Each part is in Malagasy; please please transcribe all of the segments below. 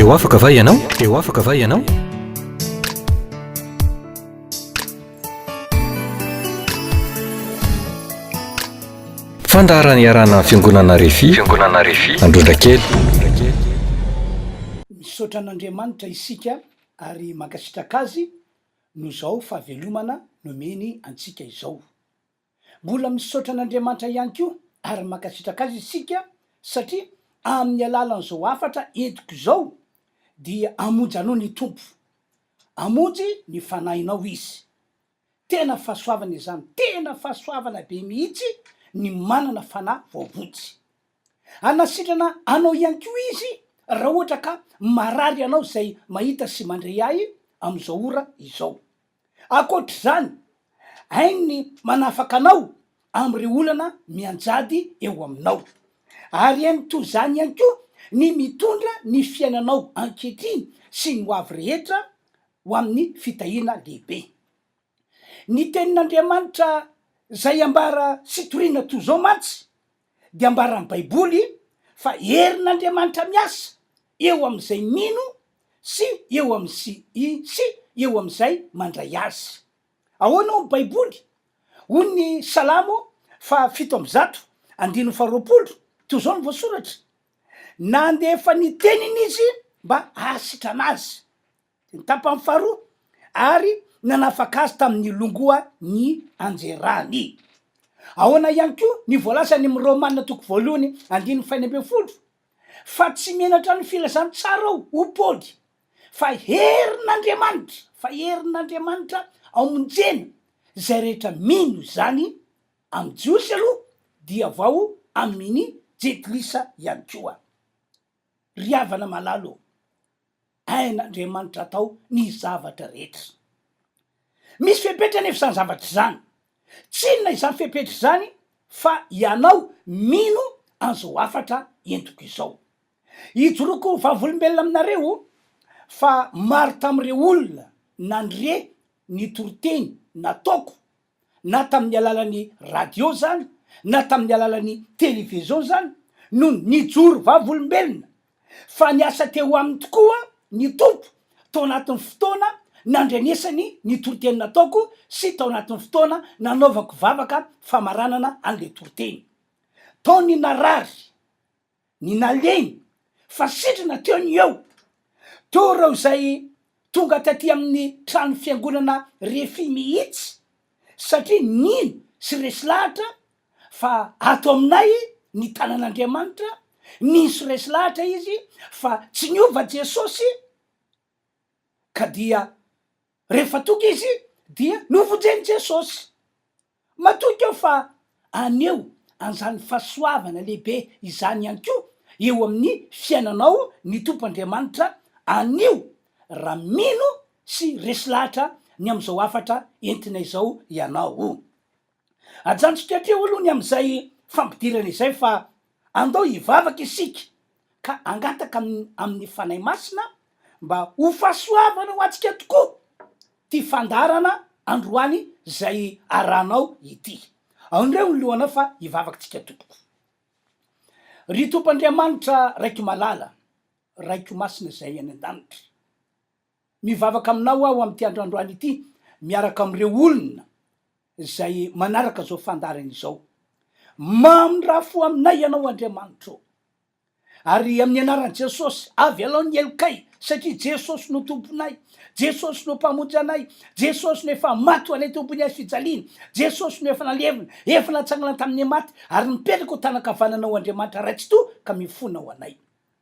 Dia ho afaka va ianao? Dia ho afaka va ianao? Fandaharana iarahana amin'ny Fiangonana Refi, Fiangonana Refi, Androndrakely. Misaotra an'Andriamanitra isika ary mankasitraka Azy noho izao fahavelomana nomeny antsika izao. Mbola misaotra an'Andriamanitra ihany koa ary mankasitraka Azy isika satria amin'ny alalan'izao hafatra entiko izao dia hamonjy anao ny Tompo. Hamonjy ny fanahinao Izy. Tena fahasoavana izany, tena fahasoavana be mihitsy ny manana fanahy voavonjy. Hanasitrana anao ihany koa Izy raha ohatra ka marary ianao izay mahita sy mandre ahy amin'izao ora izao. Ankoatr'izany, hainy ny manafaka anao amin'ireo olana mianjady eo aminao. Ary hainy toy izany ihany koa ny mitondra ny fiainanao ankehitriny sy ny hoavy rehetra ho amin'ny fitahiana lehibe. Ny Tenin'Andriamanitra izay ambara sy torina toy izao mantsy dia ambaran'ny Baiboly fa herin'Andriamanitra miasa eo amin'izay mino sy eo amin'ny sy sy eo amin'izay mandray azy. Ahoana hoy ny Baiboly? Hoy ny Salamo faha 107 andininy faha 20, toy izao no voasoratra, Nandefa ny teniny izy mba hahasitrana azy. Ny tapany faharoa, ary nanafaka azy tamin'ny longoa ny anjerany. Ahoana ihany koa ny voalaza any amin'ny Romana toko voalohany andininy fahenina ambinifolo? Fa tsy menatra ny filazantsara aho, hoy Paoly, fa herin'Andriamanitra, fa herin'Andriamanitra hamonjena izay rehetra mino izany, amin'ny Jiosy aloha dia vao amin'ny Jentilisa ihany koa. Ry havana malala ô, Hain'Andriamanitra atao ny zavatra rehetra. Misy fepetra anefa izany zavatra izany. Tsy inona izany fepetra izany fa ianao mino an'izao hafatra entiko izao. Ijoroako ho vavolombelona aminareo fa maro tamin'ireo olona nandre ny toriteny nataoko na tamin'ny alalan'ny radio izany na tamin'ny alalan'ny television izany no nijoro vavolombelona fa niasa teo aminy tokoa ny Tompo tao anatin'ny fotoana nandrenesany ny toriteny nataoko sy tao anatin'ny fotoana nanaovako vavaka famaranana an'ilay toriteny. Tao ny narary. ny nalemy fa sitrana teo ny eo. Teo ireo izay tonga taty amin'ny trano fiangonana Refi mihitsy satria nino sy resy lahatra fa ato aminay ny tanan'Andriamanitra, nino sy resy lahatra izy fa tsy niova Jesosy ka dia rehefa tonga izy dia novonjen'i Jesosy. Matoky aho fa haneho an'izany fahasoavana lehibe izany ihany koa eo amin'ny fiainanao ny Tompo Andriamanitra anio raha mino sy resy lahatra ny amin'izao hafatra entina izao ianao. Ajanontsika hatreo aloha ny amin'izay fampidirana izay fa andao hivavaka isika ka hangataka amin'ny Fanahy Masina mba ho fahasoavana ho antsika tokoa ty fandaharana androany zay arahanao ity. Aondreo ny lohanao fa hivavaka tsika tompoko. Ry Tompo Andriamanitra Raiko malala, Raiko masina izay any an-danitra. Mivavaka aminao aho amin'ity andro androany ity miaraka amin'ireo olona izay manaraka izao fandaharana izao. Mamindrà fo aminay Ianao Andriamanitra ô. Ary amin'ny anaran'i Jesosy, avelao ny helokay, satria Jesosy no Tomponay, Jesosy no Mpamonjy anay, Jesosy no efa maty ho anay teo ambony hazo fijaliana, Jesosy no efa nalevina, efa natsangana tamin'ny maty, ary mipetraka ho tanan-kavananao Andriamanitra Ray Tsitoha ka mifona ho anay.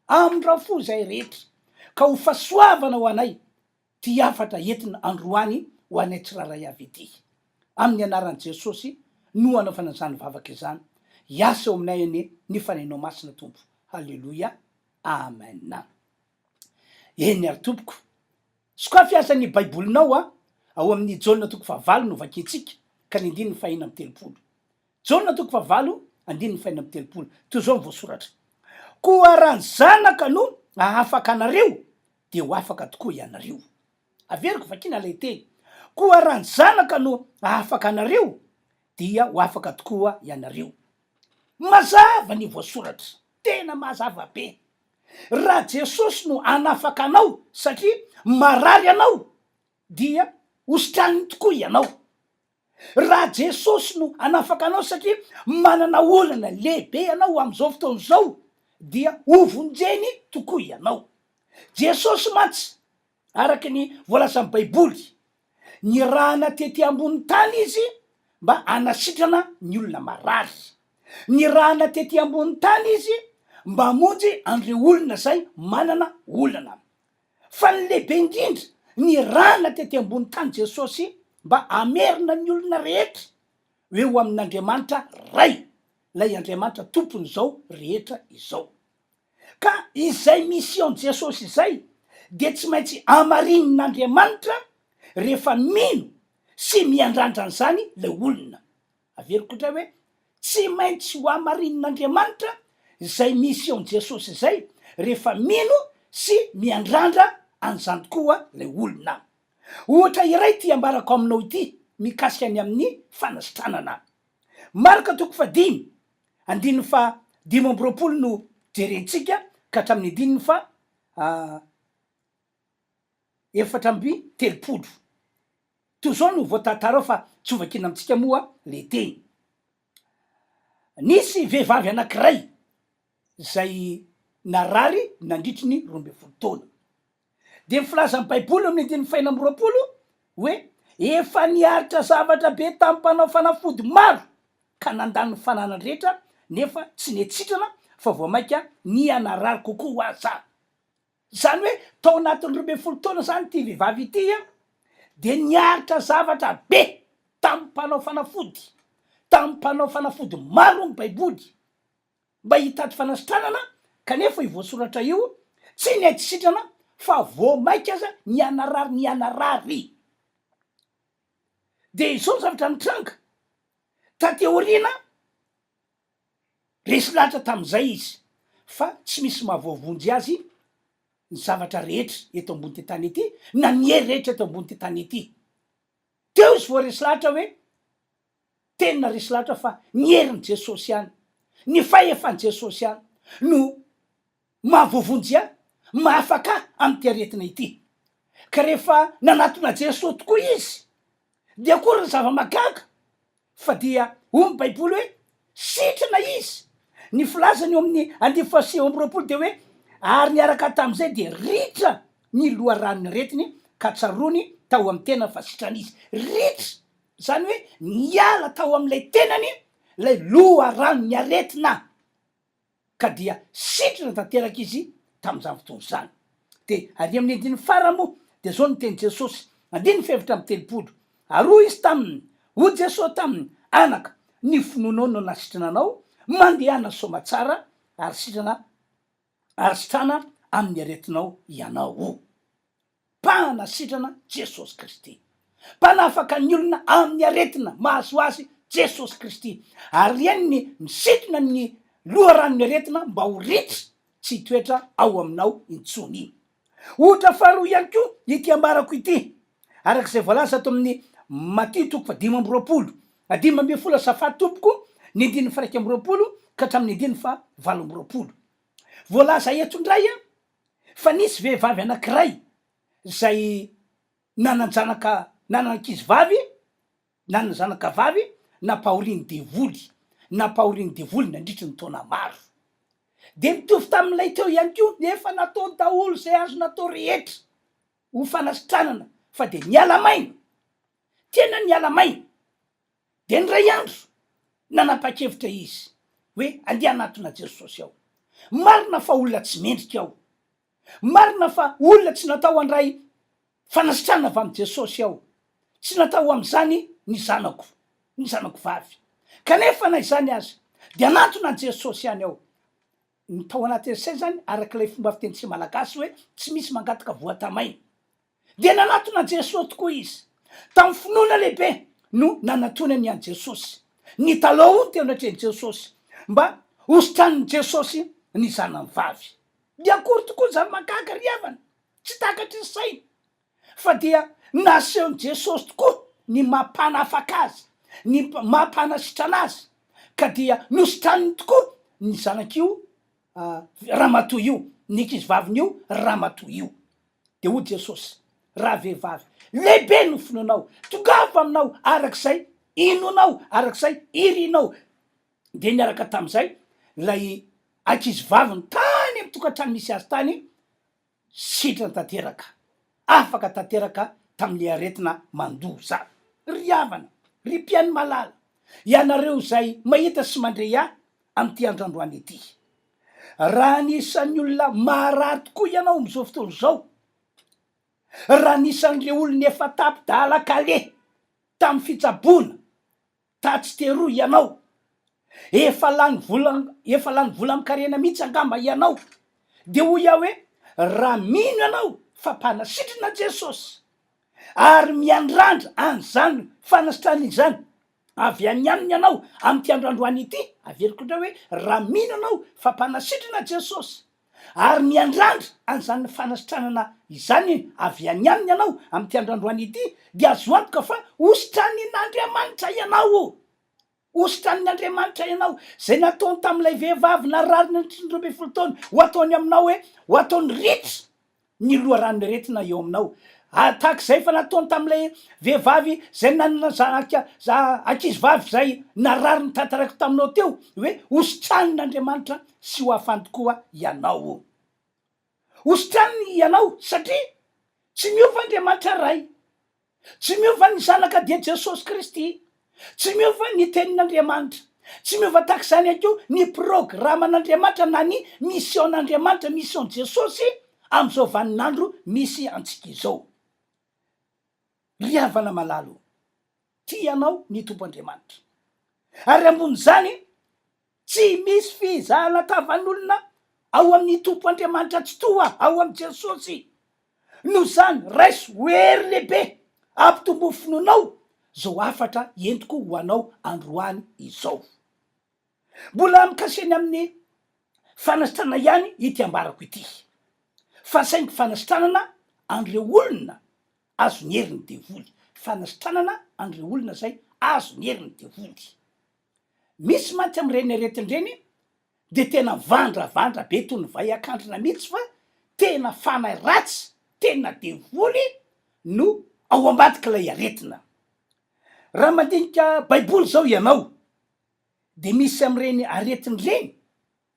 Amindrao fo izahay rehetra, ka ho fahasoavana ho anay Ty hafatra entina androany ho anay tsirairay avy ity. Amin'ny anaran'i Jesosy no anaovana izany vavaka izany. Hiasa eo aminay anie ny Fanahinao Masina Tompo. Haleloia. Amen. Eny ary tompoko. Sokafy aza ny baibolinao a, ao amin'ny Jaona toko fahavalo no vakintsika ka ny andininy fahenina amby 30. Jaona toko fahavalo andininy fahenina amby 30. Toy izao ny voasoratra. Koa raha ny Zanaka no hahafaka anareo dia ho afaka tokoa ianareo. Averiko vakiana ilay teny, Koa raha ny Zanaka no hahafaka anareo, dia ho afaka tokoa ianareo. Mazava ny voasoratra, tena mazava be. Raha Jesosy no hanafaka anao satria marary ianao dia hositraniny tokoa ianao. Raha Jesosy no hanafaka anao satria manana olana lehibe ianao amin'izao fotoana izao dia hovonjeny tokoa ianao. Jesosy mantsy, araka ny voalazan'ny Baiboly, nirahana tety ambony tany Izy mba hanasitrana ny olona marary. Nirahana tety ambony tany Izy mba hamonjy an'ireo olona izay manana olana. Fa ny lehibe indrindra, nirahana tety ambony tany Jesosy mba hamerina ny olona rehetra ho eo amin'Andriamanitra Ray, ilay Andriamanitra Tompon'izao rehetra izao. Ka izay mission Jesosy izay dia tsy maintsy hamarinin'Andriamanitra rehefa mino sy miandrandra an'izany ilay olona. Averiko indray hoe tsy maintsy ho hamarinin'Andriamanitra izay mission Jesosy izay rehefa mino sy miandrandra an'izany tokoa ilay olona. Ohatra iray ity ambarako aminao ity mikasika ny amin'ny fanasitranana. Marka toko fahadimy Andininy faha 25 no jerentsika ka hatramin'ny andininy faha 34. Toy izao no voatantara ao fa tsy hovakiana amintsika moa le teny. Nisy vehivavy anankiray izay narary nandritry ny 12 taona. Dia ny filazan'ny Baiboly eo amin'ny andininy fahenina amby 20 hoe efa niaritra zavatra be tamin'ny mpanao fanafody maro ka nandany ny fananany rehetra nefa tsy nety sitrana fa vao mainka niha-narary kokoa aza. Izany hoe tao anatin'ny 12 taona izany ity vehivavy ity dia niaritra zavatra be tamin'ny mpanao fanafody, tamin'ny mpanao fanafody maro hoy ny Baiboly. mba hitady fanasitranana kanefa io voasoratra io tsy nety sitrana fa vao maika aza nihanarary nihanarary. Dia izao ny zavatra nitranga, taty aoriana resy lahatra tamin'izay izy fa tsy misy mahavoavonjy azy ny zavatra rehetra eto ambony tany ety na ny hery rehetra eto ambony tany ety. Teo izy vao resy lahatra hoe Tena resy lahatra fa ny herin'i Jesosy ihany, ny fahefan'i Jesosy ihany no mahavoavonjy ahy, mahafaka ahy amin'ity aretina ity. Ka rehefa nanatona Jesosy tokoa izy, dia akory ny zava-mahagaga fa dia hoy ny Baiboly hoe sitrana izy. Ny filazany eo amin'ny andininy faha 29 dia hoe ary niaraka tamin'izay dia ritra ny loharanon'ny aretiny ka tsaroany tao amin'ny tenany fa sitrana izy. Ritra! Izany hoe niala tao amin'ilay tenany ilay loharanon'ny aretina, ka dia sitrana tanteraka izy tamin'izany fotoana izany. Dia ary amin'ny andininy farany moa dia izao no tenin'i Jesosy, andininy fahefatra amby 30, Ary hoy Izy taminy, hoy Jesosy taminy, Anaka, ny finoanao no nahasitrana anao, mandehana soamatsara ary sitrana ary sitrana amin'ny aretinao ianao. Mpanasitrana Jesosy Kristy. Mpanafaka ny olona amin'ny aretina mahazo azy Jesosy Kristy. Ary eny ny misintona ny loharanon'ny aretina mba ho ritra tsy hitoetra ao aminao intsony. Ohatra faharoa ihany koa ity ambarako ity, araka izay voalaza ato amin'ny Matio toko faha-25, 15 azafady tompoko, ny andininy faha-21 ka hatramin'ny andininy faha-28. Voalaza eto indray fa nisy vehivavy anankiray izay nanan-janaka, nanana ankizy vavy, nanana zanaka vavy nampahorian'ny devoly, nampahorian'ny devoly nandritry ny taona maro. Dia mitovy tamin'ilay teo ihany koa, efa natao daholo izay azo natao rehetra ho fanasitranana fa dia niala maina, tena niala maina. Dia indray andro, nanapa-kevitra izy hoe andeha hanatona Jesosy aho. Marina fa olona tsy mendrika aho. Marina fa olona tsy natao handray fanasitranana avy amin'i Jesosy aho. Tsy natao ho amin'izany ny zanako, ny zanako vavy. Kanefa na izany aza, dia hanatona an'i Jesosy ihany aho. Ny tao anatin'ny sainy izany, araka ilay fomba fitenintsika malagasy hoe tsy misy mangataka voatamaina. Dia nanatona an'i Jesoa tokoa izy. Tamin'ny finoana lehibe no nanatonany an'i Jesosy. Nitalaho teo anatrehan'i Jesosy mba hositranin'i Jesosy ny zanany vavy. Dia akory tokoa izany mahagaga ry havana, tsy takatry ny saina. Fa dia nasehon'i Jesosy tokoa ny maha mpanafaka azy, ny maha mpanasitrana azy, ka dia nositraniny tokoa ny zanak'io ramatoa io. ny ankizivavin'io ramatoa io. Dia hoy Jesosy, Ravehivavy, lehibe no finoanao, tongava aminao araka izay inoanao, araka izay irinao. Dia niaraka tamin'izay ilay ankizivaviny tany amin'ny tokantrano misy azy tany, sitrana tanteraka, afaka tanteraka tamin'ilay aretina mandoza. Ry havana, ry mpihaino malala, ianareo izay mahita sy mandre ahy amin'ity andro androany ity, raha anisan'ny olona marary tokoa ianao amin'izao fotoana izao, raha anisan'ireo olona efa tapi-dalan-kaleha tamin'ny fitsaboana tatsy teroa ianao, efa lany vola efa lany vola amin-karena mihitsy angamba ianao, dia hoy aho hoe, raha mino ianao fa mpanasitrana Jesosy, ary miandrandra an'izany fanasitranana izany avy any aminy ianao amin'ity andro androany ity, averiko indray hoe, raha mino ianao fa mpanasitrana Jesosy, Ary miandrandra an'izany fanasitranana izany avy any aminy ianao amin'ity andro androany ity, dia azo antoka fa hositranin'Andriamanitra ianao. Hositranin'Andriamanitra ianao. Izay nataony tamin'ilay vehivavy narary nandritry ny 12 taona, ho ataony aminao hoe, ho ataony ritra ny loharanon'aretina eo aminao. Ary tahaka izay efa nataony tamin'ilay vehivavy izay nanana zanaka, ankizivavy izay narary notantaraiko taminao teo, hoe hositranin'Andriamanitra sy ho afany tokoa ianao. Hositraniny ianao satria tsy miova Andriamanitra Ray, tsy miova ny Zanaka dia Jesosy Kristy, tsy miova ny Tenin'Andriamanitra, tsy miova tahaka izany ihany koa ny programan'Andriamanitra na ny mission-n'Andriamanitra, mission Jesosy amin'izao vaninandro misy antsika izao. Ry havana malala o, tia anao ny Tompo Andriamanitra. Ary ambonin'izany, Tsy misy fizahana tavan'olona ao amin'ny Tompo Andriamanitra Tsitoha, ao amin'i Jesosy. Noho izany, raiso ho hery lehibe hampitombo ny finoanao izao hafatra entiko ho anao androany izao. Mbola mikasika ny amin'ny fanasitranana ihany ity ambarako ity, fa saingy fanasitranana an'ireo olona azon'ny herin'ny devoly, fanasitranana an'ireo olona izay azon'ny herin'ny devoly. Misy mantsy amin'ireny aretina ireny dia tena vandravandra be toy ny vay an-kandrina mihitsy fa tena fanahy ratsy, tena devoly no ao ambadik'ilay aretina. Raha mandinika baiboly izao ianao dia misy amin'ireny aretina ireny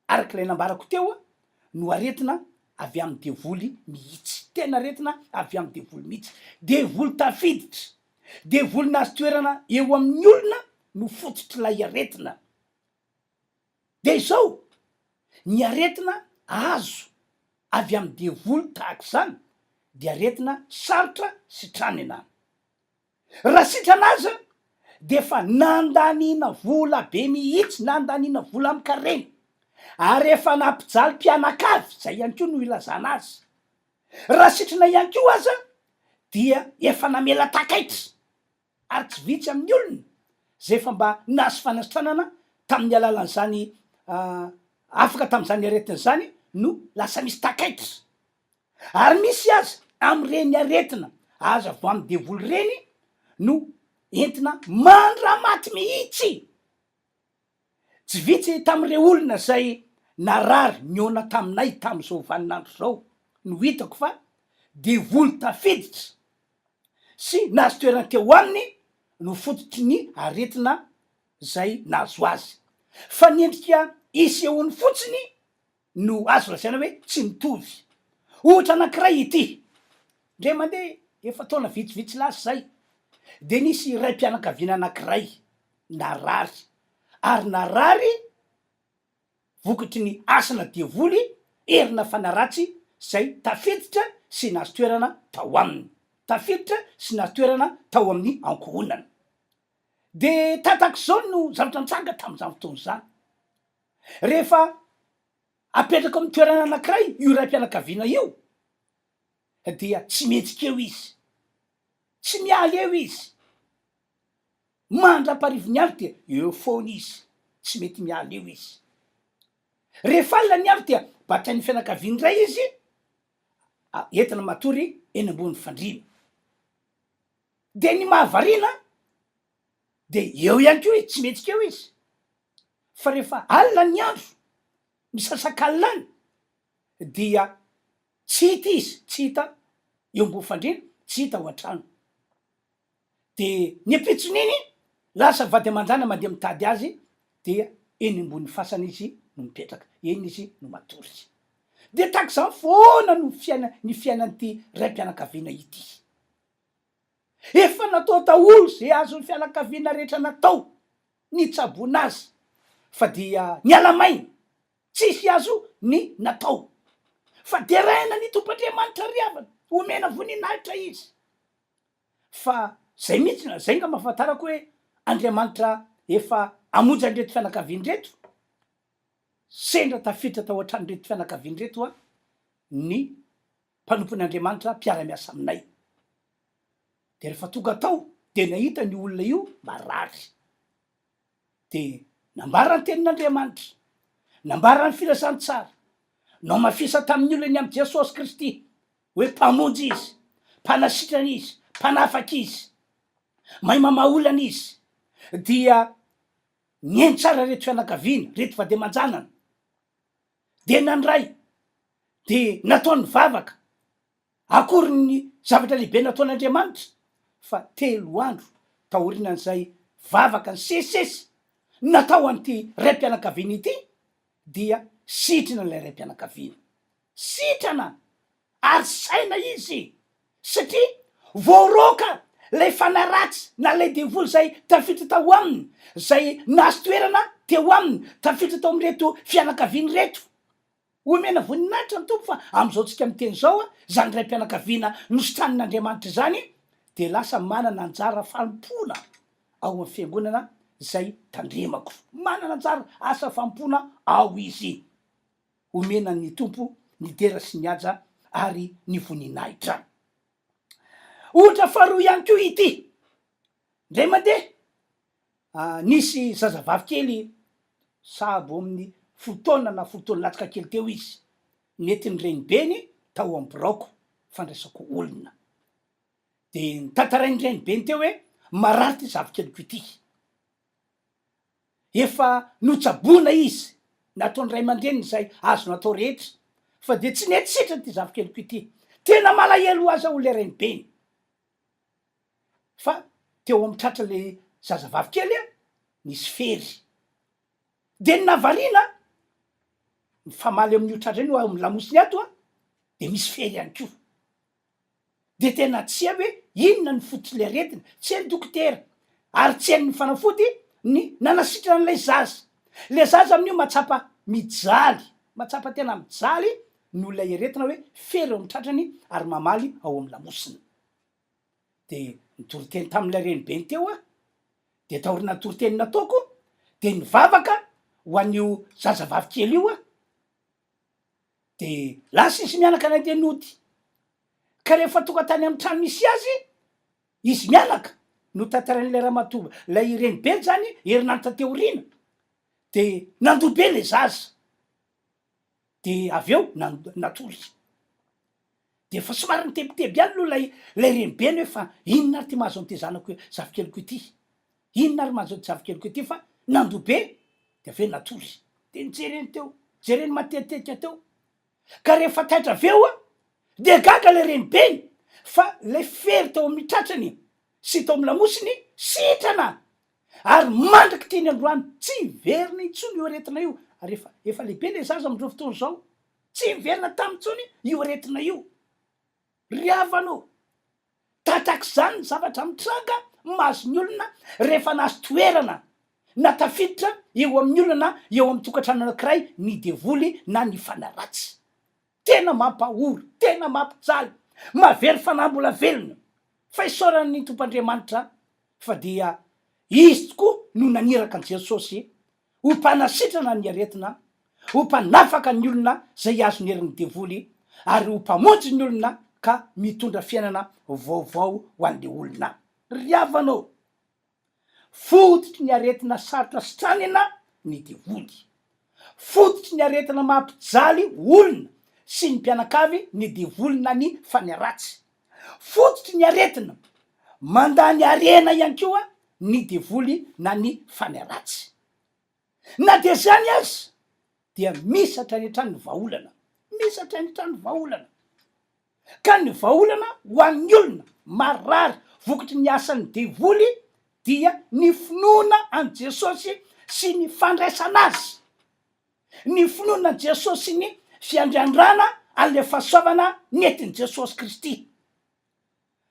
araka ilay nambarako teo no aretina avy amin'ny devoly mihitsy, tena aretina avy amin'ny devoly mihitsy, devoly tafiditra, devoly nahazo toerana eo amin'ny olona no fototr'ilay aretina. Dia izao, ny aretina azo avy amin'ny devoly tahaka izany dia aretina sarotra sitranina. Raha sitrana aza dia efa nandaniana vola be mihitsy, nandaniana vola amin-karena, ary efa nampijaly mpianakavy, izay ihany koa no ilazana azy. Raha sitrana ihany koa aza dia efa namela takaitra, ary tsy vitsy amin'ny olona izay efa mba nahazo fanasitranana tamin'ny alalan'izany afaka tamin'izany aretina izany no lasa misy takaitra. Ary misy aza amin'ireny aretina azo avy amin'ny devoly ireny no entina mandra-maty mihitsy. Tsy vitsy tamin'ireo olona izay narary nihaona taminay tamin'izao vaninandro izao no hitako fa devoly tafiditra sy nahazo toerana teo aminy no fototry ny aretina izay nahazo azy. Fa ny endrika isehoany fotsiny no azo lazaina hoe tsy mitovy. Ohatra anankiray ity, indray mandeha efa taona vitsivitsy lasa izay, dia nisy raim-pianakaviana anankiray narary, ary narary vokatry ny asana devoly, herina fanahy ratsy izay tafiditra sy nahazo toerana tao aminy, tafiditra sy nahazo toerana tao amin'ny ankohonana. Dia tatak'izao no zavatra nitranga tamin'izany fotoana izany. Rehefa apetraka amin'ny toerana anankiray io raim-pianakaviana io dia tsy mihetsika eo izy, tsy miala eo izy, mandra-paharivin'ny andro dia eo foana izy, tsy mety miala eo izy. Rehefa alina ny andro dia batain'ny fianakaviany indray izy, entina matory eny ambony fandriana. Dia ny mahavariana dia eo ihany koa izy, tsy mihetsika eo izy. Fa rehefa alina ny andro, misasakalina any, Dia tsy hita izy, tsy hita eo ambony fandriana, tsy hita ao an-trano. De ny ampitson'iny, lasa vady aman-janany mandeha mitady azy, dia eny ambony fasana izy no mipetraka, eny izy no matory. Dia tahaka izany foana no fiaina- ny fiainan'ity raim-pianakaviana ity. Efa natao daholo ze azon'ny fianakaviana rehetra natao nitsaboana azy fa dia niala maina, tsisy azo ny natao. Fa deraina ny Tompo Andriamanitra ry havana, omena voninahitra Izy. Fa zay mihitsy, zay ngamba ahafantarako hoe Andriamanitra efa hamonjy an'ireto fianakaviana ireto, sendra tafiditra tao an-tranon'ireto fianakaviana ireto an, ny mpanompon'Andriamanitra mpiara-miasa aminay. Dia rehefa tonga tao dia nahita an'io olona io marary. Dia nambara ny tenin'Andriamanitra, nambara ny filazantsara, nohamafisa tamin'ny olona ny amin'i Jesosy Kristy hoe Mpamonjy Izy, Mpanasitrana Izy, Mpanafaka Izy, mahay mamaha olana Izy. Dia nihaino tsara ireto fianakaviana, ireto vady aman-janany. Dia nandray, dia nataony vavaka, Akory ny zavatra lehibe nataon'Andriamanitra fa telo andro taorianan'izay vavaka nisesisesy natao an'ity raim-pianakaviana ity dia sitrana ilay raim-pianakaviana. Sitrana ary saina izy satria voaroaka ilay fanahy ratsy na ilay devoly izay tafiditra tao aminy, izay nahazo toerana teo aminy, tafiditra tao amin'ireto fianakaviana ireto. Omena voninahitra ny Tompo fa amin'izao tsika miteny izao, izany raim-pianakaviana nositranin'Andriamanitra izany dia lasa manana anjara fanompoana ao amin'ny fiangonana izay tandremako. Manana anjara asa fanompoana ao izy. Omena ny Tompo ny dera sy ny haja ary ny voninahitra. Ohatra faharoa ihany koa ity. Indray mandeha, nisy zazavavy kely sahabo amin'ny folo taona na folo taona latsaka kely teo izy, nentin'ny renibeny tao amin'ny biraoko fandraisako olona. Dia notantarain'ny renibeny teo hoe marary ity zafikeliko ity. Efa notsaboina izy, nataon'ny ray aman-dreniny izay azo natao rehetra, fa dia tsy nety sitrana ity zafikeliko ity. Tena malahelo azy aho ilay renibeny. Fa teo amin'ny tratran'ilay zazavavy kely nisy fery. Dia ny nahavariana, mifamaly amin'io tratra io ao amin'ny lamosiny ato dia misy fery ihany koa. Dia tena tsy hay hoe inona ny fototr'ilay aretina, tsy hain'ny dokotera ary tsy hain'ny fanafody ny nanasitrana an'ilay zaza. Ilay zaza amin'io mahatsapa mijaly, mahatsapa tena mijaly noho ilay aretina hoe fery ao amin'ny tratrany ary mamaly ao amin'ny lamosiny. Dia nitory teny tamin'ilay renibeny teo aho, dia taorian'ny toriteny nataoko dia nivavaka ho an'io zazavavy kely io aho, dia lasa izy mianaka nandeha nody, ka rehefa tonga tany amin'ny trano nisy azy izy mianaka, notantarain'ilay ramatoa ilay renibeny zany herinandro taty aoriana, dia nandoa be ilay zaza. de avy eo natory. De efa somary nitebiteby ihany aloha ilay ilay renibeny hoe fa inona ary ty mahazo an'ity zanako zafikeliko ity, inona ary mahazo an'ity zafikeliko ity fa nandoa be de avy eo natory. De nojereny teo, jereny matetitetika teo, ka rehefa taitra avy eo de gaga ilay renibeny fa ilay fery tao amin'ny tratrany sy tao amin'ny lamosiny sitrana Ary mandrak'ity ny androany, tsy hiverina intsony io aretina io, ary efa, efa lehibe ilay zaza amin'izao fotoana izao, tsy niverina taminy intsony io aretina io. Ry havana ô, tahak'izany ny zavatra mitranga mahazo ny olona rehefa nahazo toerana na tafiditra eo amin'ny olona na eo amin'ny tokantrano anankiray ny devoly na ny fanahy ratsy. Tena mampahory, tena mampijaly, mahavery fanahy mbola velona. Fa isaorana ny Tompo Andriamanitra fa dia Izy tokoa no naniraka an'i Jesosy ho mpanasitrana ny aretina, ho mpanafaka ny olona izay azon'ny herin'ny devoly, ary ho mpamonjy ny olona ka mitondra fiainana vaovao ho an'ilay olona. Ry havana ô! Fototry ny aretina sarotra sitranina ny devoly. Fototry ny aretina mampijaly olona sy ny mpianakavy ny devoly na ny fanahy ratsy. Fototry ny aretina mandany harena ihany koa ny devoly na ny fanahy ratsy. Na dia izany aza dia misy hatrany hatrany ny vahaolana. Misy hatrany hatrany vahaolana. Ka ny vahaolana ho an'ny olona marary vokatry ny asan'ny devoly dia ny finoana an'i Jesosy sy ny fandraisana azy. Ny finoana an'i Jesosy sy ny fiandriandrana an'ilay fahasoavana nentin'i Jesosy Kristy.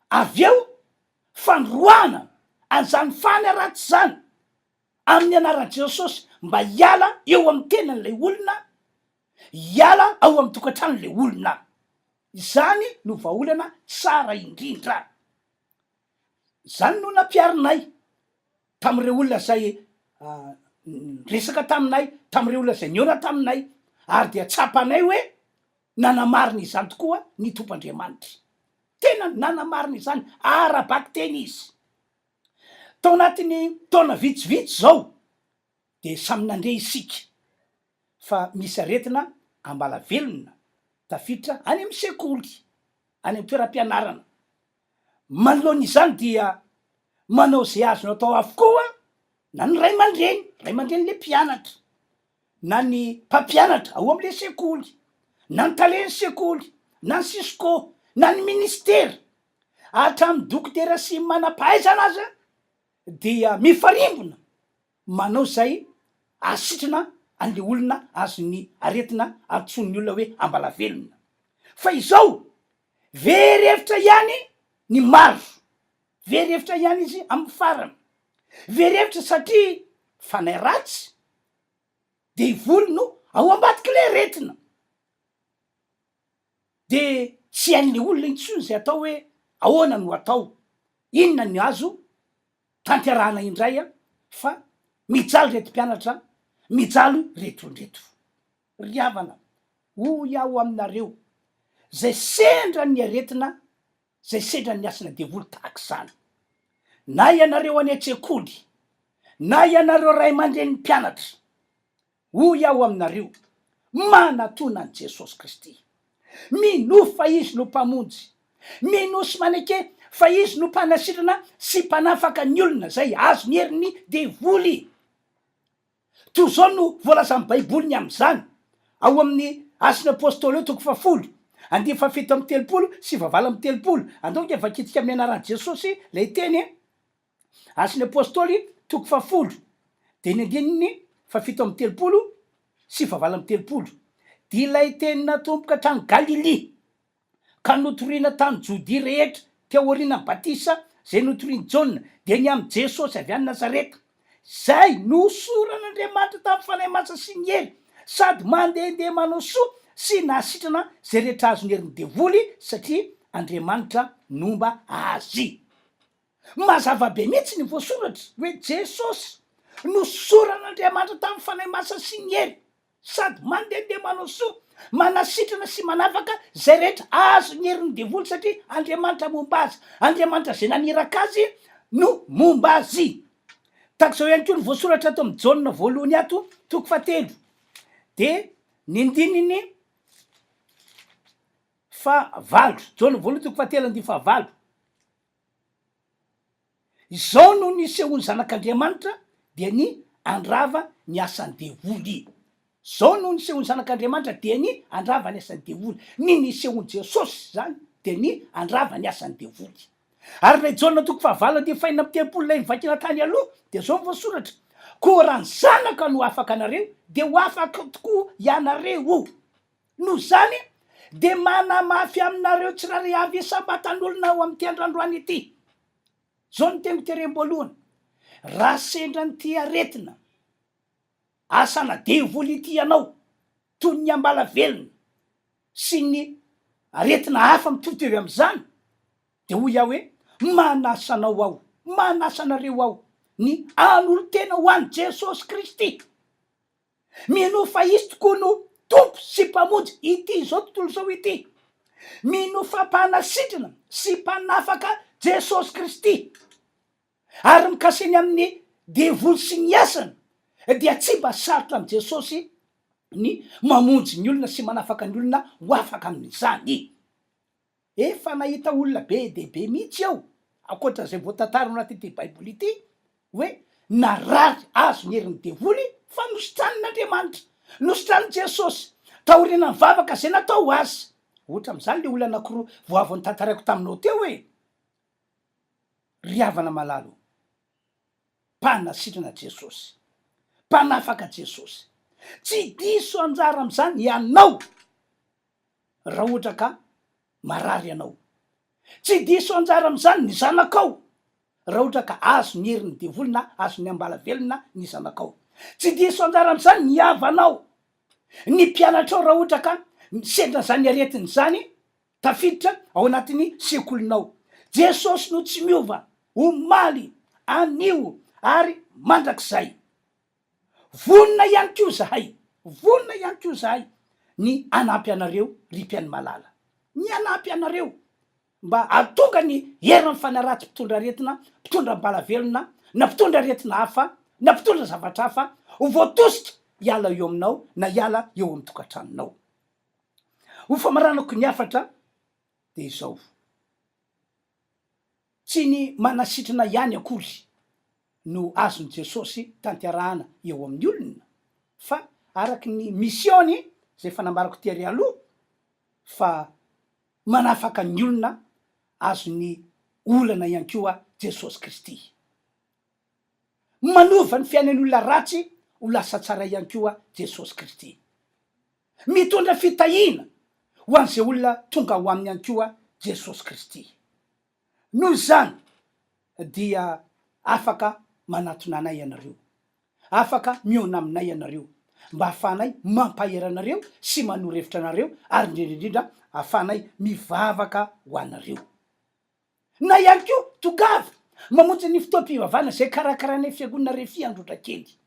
Avy eo, fandroahana an'izany fanahy ratsy izany amin'ny anaran'i Jesosy mba hiala eo amin'ny tenan'ilay olona, hiala ao amin'ny tokantranon'ilay olona. Izany no vahaolana tsara indrindra. Izany no nampiharinay tamin'ireo olona izay niresaka taminay, tamin'ireo olona izay nihaona taminay, ary dia tsapanay hoe nanamarina izany tokoa ny Tompo Andriamanitra. Tena nanamarina izany ara-bakiteny Izy. Tao anatin'ny taona vitsivitsy izao dia samy nandre isika fa misy aretina ambalavelona tafiditra any amin'ny sekoly, any amin'ny toeram-pianarana. Manoloana izany dia manao izay azony atao avokoa na ny ray aman-dreny, ray aman-drenin'ilay mpianatra, na ny mpampianatra ao amin'ilay sekoly, na ny talen'ny sekoly, na ny Cisco, na ny minisitera, hatramin'ny dokotera sy manam-pahaizana aza dia mifarimbona manao izay hahasitrana an'ilay olona azon'ny aretina antsoin'ny olona hoe ambalavelona. Fa izao, very hevitra ihany ny maro, very hevitra ihany izy amin'ny farany. Very hevitra satria fanahy ratsy, devoly no ao ambadik'ilay aretina. De tsy hain'ilay olona intsony izay atao hoe ahoana no atao, inona ny azo tanterahana indray an, fa mijaly reto mpianatra, mijaly reto olon-dreto. Ry havana, hoy aho aminareo, izay sendra ny aretina, izay sendra ny asana devoly tahaka izany, na ianareo any an-tsekoly, na ianareo ray aman-drenin'ny mpianatra, Hoy aho aminareo, manatona an'i Jesosy Kristy. Minoa fa Izy no Mpamonjy. Minoa sy maneke fa Izy no Mpanasitrana sy Mpanafaka ny olona izay azon'ny herin'ny devoly. Toy izao no voalazan'ny Baiboly ny amin'izany, ao amin'ny Asan'ny Apôstôly toko fahafolo, andininy fahafito amby telopolo sy fahavalo amby telopolo. Andao ange vakintsika amin'ny anaran'i Jesosy ilay teny e. Asan'ny Apostoly toko fahafolo dia ny andininy fahafito amby telopolo sy fahavalo amby telopolo dia ilay teny natomboka hatrany Galilia ka notorina tany Jodia rehetra teo aorianan'ny batisa izay notorian'i Jaona dia ny amin'i Jesosy avy any Nazareta izay nohosoran'Andriamanitra tamin'ny Fanahy Masina sy ny hery sady mandehandeha manao soa sy nahasitrana izay rehetra azon'ny herin'ny devoly satria Andriamanitra nomba azy. Mazava be mihitsy ny voasoratra hoe Jesosy nosoran'Andriamanitra tamin'ny Fanahy Masina sy ny hery, sady mandehandeha manao soa, manasitrana sy manafaka izay rehetra azon'ny herin'ny devoly satria Andriamanitra momba azy, Andriamanitra izay naniraka azy no momba azy. Tahaka izao ihany koa ny voasoratra ato amin'ny Jaona voalohany ato toko fahatelo dia ny andininy fahavalo, Jaona voalohany toko fahatelo andininy fahavalo. Izao no nisehoan'ny Zanak'Andriamanitra dia ny handrava ny asan'ny devoly. Izao no nisehoan'ny Zanak'Andriamanitra dia ny handrava ny asan'ny devoly. Ny nisehoan'i Jesosy izany dia ny handrava ny asan'ny devoly. Ary ilay Jaona toko fahavalo andininy fahenina amby telopolo ilay novakiana tany aloha dia izao no voasoratra, Koa raha ny Zanaka no afaka anareo dia ho afaka tokoa ianareo. Noho izany, dia manamafy aminareo tsirairay avy isam-batan'olona ao amin'ity andro androany ity, izao no teniko tery am-boalohany, raha sendra an'ity aretina asana devoly ity ianao, toy ny ambalavelona sy ny aretina hafa mitovitovy amin'izany, dia hoy aho hoe, manasa anao aho, manasa anareo aho, ny hanolo-tena ho an'i Jesosy Kristy. Minoa fa Izy tokoa no Tompo sy Mpamonjy ity izao tontolo izao ity. Minoa fa Mpanasitrana sy Mpanafaka Jesosy Kristy. Ary mikasika ny amin'ny devoly sy ny asany dia tsy mba sarotra amin'i Jesosy ny mamonjy ny olona sy manafaka ny olona ho afaka amin'izany. Efa nahita olona be dia be mihitsy aho, ankoatra izay voatantara ao anatin'ity Baiboly ity, hoe narary azon'ny herin'ny devoly fa nositranin'Andriamanitra. Nositranin'i Jesosy. Taorianan'ny vavaka izay natao aza. Ohatra amin'izany le olona anakiroa vao avy notantaraiko taminao teo e! Ry havana malala o! Mpanasitrana Jesosy. Mpanafaka Jesosy. Tsy diso anjara amin'izany ianao raha ohatra ka marary ianao. Tsy diso anjara amin'izany ny zanakao raha ohatra ka azon'ny herin'ny devoly na azon'ny ambala velona ny zanakao. Tsy diso anjara amin'izany ny havanao, ny mpianatrao raha ohatra ka sendra izany aretina izany tafiditra ao anatin'ny sekolinao. Jesosy no tsy miova, omaly, anio ary mandrakizay. Vonona ihany koa izahay, vonona ihany koa izahay ny hanampy anareo ry mpihaino malala, ny hanampy anareo mba hahatonga ny herin'ny fanahy ratsy mpitondra aretina, mpitondra bala velona, na mpitondra aretina hafa, na mpitondra zavatra hafa ho voatosika hiala eo aminao na hiala eo amin'ny tokantranonao. Ho famaranako ny hafatra dia izao, tsy ny manasitrana ihany akory no azon'i Jesosy tanterahana eo amin'ny olona fa araka ny mission-ny izay efa nambarako tery aloha fa manafaka ny olona azon'ny olana ihany koa Jesosy Kristy. Manova ny fiainan'ny olona ratsy ho lasa tsara ihany koa Jesosy Kristy. Mitondra fitahiana ho an'izay olona tonga ao aminy ihany koa Jesosy Kristy. Noho izany dia afaka manatona anay ianareo, afaka mihaona aminay ianareo mba hahafahanay mampahery anareo sy manoro hevitra anareo ary indrindra indrindra hahafahanay mivavaka ho anareo. Na ihany koa tongava mamonjy ny fotoam-pivavahana izay karakarainay Fiangonana Refi Androndrakely.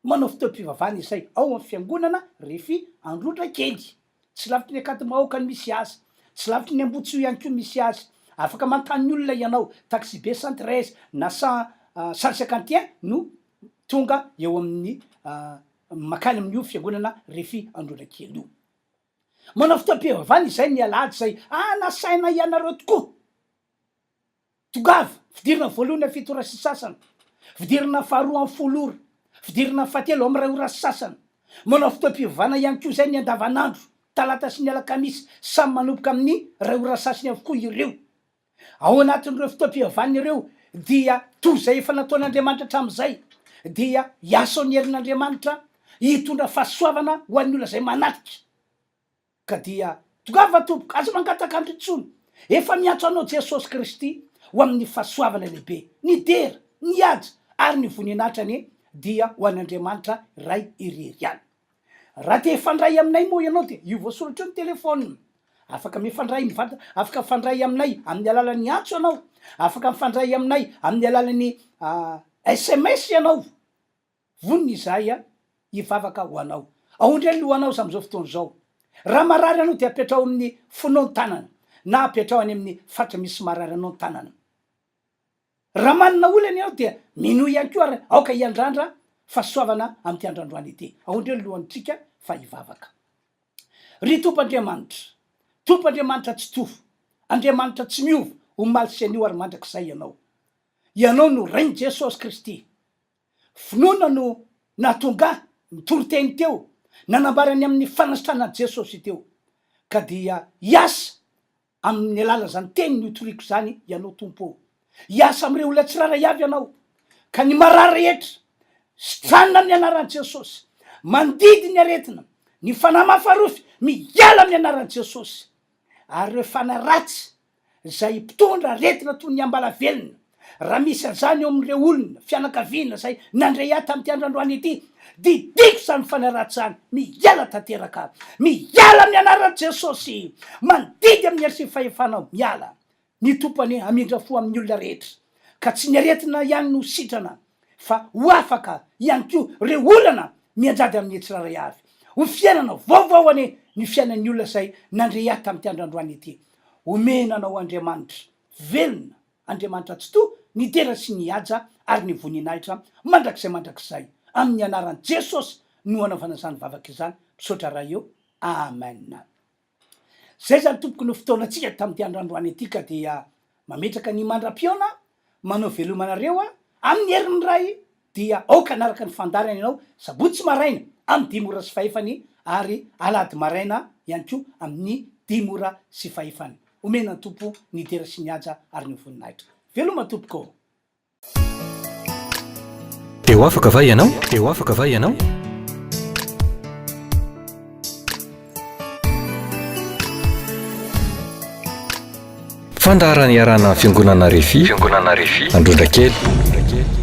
Manao fotoam-pivavahana izay ao amin'ny fiangonana Refi Androndrakely. Tsy lavitry ny Ankadimahoaka no misy azy. Tsy lavitry ny Ambohitsoa ihany koa misy azy. Afaka manontany ny olona ianao. Taxibe 113 na 151 no tonga eo amin'ny makany amin'io fiangonana Refi Androndrakely io. Manao fotoam-pivavahana izay ny alahady izay anasaina ianareo tokoa. Tongava, fidirana voalohany amin'ny fito ora sy sasany, fidirana faharoa amin'ny folo ora, fidirana fahatelo amin'ny iray ora sy sasany. Manao fotoam-pivavahana ihany koa izay ny andavanandro, talata sy ny alakamisy, samy manomboka amin'ny iray ora sasany avokoa ireo. Ao anatin'ireo fotoam-pivavahana ireo dia toy izay efa nataon'Andriamanitra hatramin'izay dia hiasa ao ny herin'Andriamanitra hitondra fahasoavana ho an'ny olona izay manatrika. Ka dia tongava tompoko, aza mangataka andro intsony, efa miantso anao Jesosy Kristy ho amin'ny fahasoavana lehibe, ny dera, ny haja ary ny voninahitra anie dia ho an'Andriamanitra Ray irery ihany. Raha te hifandray aminay moa ianao dia io voasoratra io ny telephone, afaka mifandray mivantana, afaka mifandray aminay amin'ny alalan'ny antso ianao, afaka mifandray aminay amin'ny alalan'ny sms ianao, Vonona izahay hivavaka ho anao. Aondre ny lohanao amin'izao fotoana izao. Raha marary ianao dia apetraho amin'ny fonao ny tanana, na apetraho any amin'ny faritra misy marary anao ny tanana. Raha manana olana ianao dia minoa ihany koa ary aoka hiandrandra fahasoavana amin'ity andro androany ity. Aondre ny lohantsika fa hivavaka. Ry Tompo Andriamanitra, Tompo Andriamanitra Tsitoha, Andriamanitra tsy miova, omaly sy anio ary mandrakizay Ianao. Ianao no Rain'i Jesosy Kristy. Finoana no nahatonga ahy nitory teny teo, nanambara ny amin'ny fanasitranan'i Jesosy teo. Ka dia hiasa amin'ny alalan'izany teny notoriko izany Ianao Tompo ô. Hiasa amin'ireo olona tsirairay avy Ianao, ka ny marary rehetra, sitranina amin'ny anaran'i Jesosy. Mandidy ny aretina, ny fanahy mafarofy, miala amin'ny anaran'i Jesosy. Ary ireo fanahy ratsy izay mpitondra aretina toy ny ambalavelona, raha misy an'izany eo amin'ireo olona, fianakaviana izay nandre ahy tamin'ity andro androany ity, didiko izany fanahy ratsy izany, miala tanteraka, miala amin'ny anaran'i Jesosy, mandidy amin'ny hery sy ny fahefanao, miala. Ny Tompo anie hamindra fo amin'ny olona rehetra, ka tsy ny aretina ihany no sitrana, fa ho afaka ihany koa ireo olana mianjady amin'ny tsirairay avy. Ho fiainana vaovao anie ny fiainan'ny olona izay nandre ahy tamin'ity andro androany ity. Omena anao Andriamanitra velona, Andriamanitra Tsitoha, ny dera sy ny haja ary ny voninahitra mandrakizay mandrakizay. Amin'ny anaran'i Jesosy no anaovana izany vavaka izany. Misaotra Ray o. Amen. Zay zany tompoko no fotoanantsika tamin'ity andro androany ity ka dia mametraka ny mandra-pihaona manao veloma anareo aho amin'ny herin'ny Ray dia aoka hanaraka ny fandaharana ianao sabotsy maraina. amin'ny dimy ora sy fahefany ary alahady maraina ihany koa amin'ny dimy ora sy fahefany. Omena ny Tompo ny dera sy ny haja ary ny voninahitra. Veloma tompoko ô! Dia ho afaka va ianao? Dia ho afaka va ianao? Fandaharana iarahana amin'ny Fiangonana Refi, Fiangonana Refi, Androndrakely.